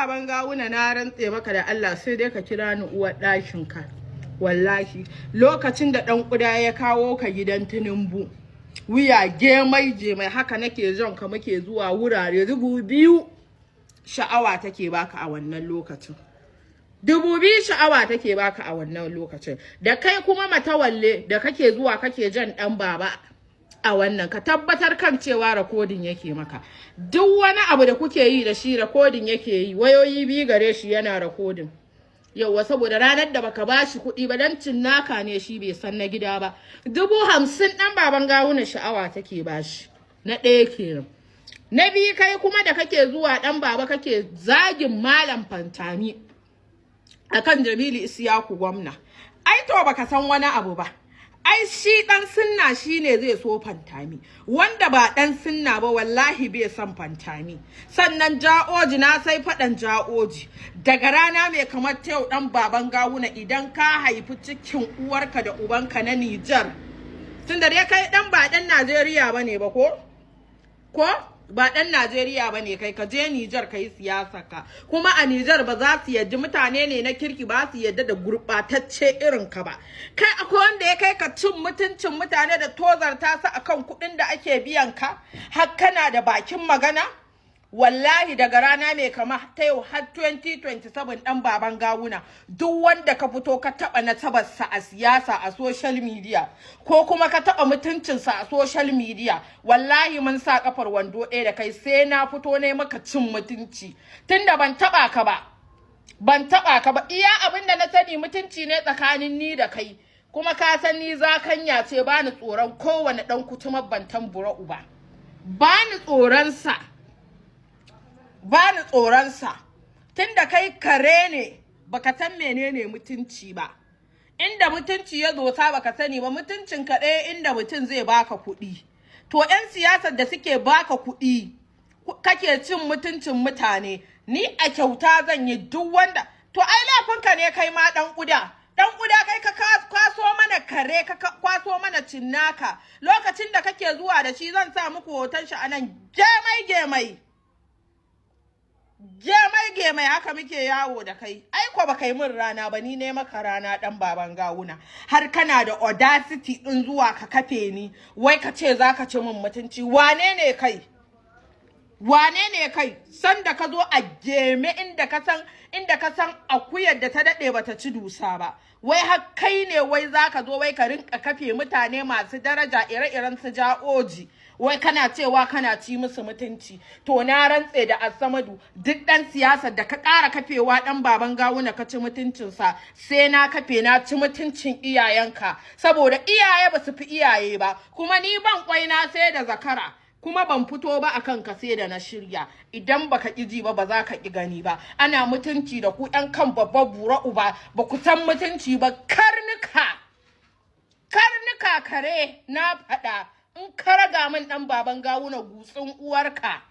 Baban Gawuna, na rantse maka da Allah, sai dai ka kira ni uwar ɗakin ka. Wallahi lokacin da ɗan ƙuda ya kawo ka gidan Tinubu, wuya gemai gemai haka nake jan ka muke zuwa wurare. 2000 sha'awa take baka a wannan lokacin. 2000 sha'awa take baka a wannan lokacin. Da kai kuma Matawalle da kake zuwa kake jan ɗan Baba a wannan, ka tabbatar kan cewa recording yake maka. Duk wani abu da kuke yi da shi, recording yake yi. Wayoyi biyu gare shi, yana recording. Yauwa, saboda ranar da baka bashi kuɗi ba, dan cinnaka ne shi, bai san na gida ba. 50,000 ɗan Baban Gawuna sha'awa take bashi. Na ɗaya kenan. Na biyu, kai kuma da kake zuwa, ɗan Baba, kake zagin Malam Fantami akan Jamilu Isiyaku gwamna, ai to baka san wani abu ba. Ai shi dan sunna shine zai so Fantami. Wanda ba dan sunna ba, wallahi bai son Fantami. Sannan Ja'oji, na sai fadan Ja'oji daga rana mai kamar ta yau. Dan Baban Gawuna, idan ka haifi cikin uwarka da ubanka na Nijar, tunda dai kai dan ba dan Najeriya bane ba, ko ba ɗan Najeriya ba ne kai, ka je Nijar ka yi siyasa ka. Kuma a Nijar ba za su yadda, mutane ne na kirki, ba su yadda da gurɓatacce irin ka ba. Kai, akwai wanda ya kai ka cin mutuncin mutane da tozarta su akan kuɗin da ake biyan ka, har kana da bakin magana? Wallahi daga rana mai kama ta yau har 2027, dan Baban Gawuna, duk wanda ka fito ka taba nasabarsa a siyasa a social media, ko kuma ka taba mutuncinsa a social media, wallahi mun sa kafar wando ɗaya da kai, sai na fito ne maka cin mutunci. Tunda ban taba ka ba, ban taba ka ba, iya abin da na sani mutunci ne tsakanin ni da kai. Kuma ka san ni zakanya ce, bani tsoron kowane dan kutumar bantan bura uba, bani tsoron sa, ba ni tsoronsa. Tunda kai kare ne, baka san menene mutunci ba, inda mutunci ya dosa baka sani ba. Mutuncin ka ɗaya, inda mutum zai baka kuɗi. To 'yan siyasar da suke baka kuɗi kake cin mutuncin mutane, ni a kyauta zan yi duk wanda. To ai laifinka ne kai ma, ɗan ƙuda. Dan ƙuda, kai ka kwaso mana kare, ka kwaso mana cinnaka lokacin da kake zuwa da shi. Zan sa muku hoton shi anan, gemai gemai gemai gemai haka muke yawo da kai. Ai ko baka yi min rana ba, ni ne maka rana. Dan Baban Gawuna, har kana da audacity din zuwa ka kafe ni, wai ka ce zaka ci min mutunci. Wane ne kai? Wane ne kai? Sanda ka zo a geme, inda ka san akuyar da ta dade bata ci dusa ba, wai har kai ne wai zaka zo wai ka rinka kafe mutane masu daraja ire-iren su Ja'oji, wai kana cewa kana ci musu mutunci. To na rantse da Asamadu, duk dan siyasar da ka ƙara kafewa, dan Baban Gawuna, ka ci mutuncinsa, sai na kafe na ci mutuncin iyayenka, saboda iyaye ba su fi iyaye ba. Kuma ni ban kwai na sai da zakara, kuma ban fito ba akan ka sai da na shirya. Idan baka ƙi ji ba, ba za ka ƙi gani ba. Ana mutunci da ku ɗan kan babbar bura uba, ba ku san mutunci ba. Karnuka, karnuka, kare. Na faɗa, in ka raga min, ɗan Baban Gawuna, gutsun uwarka.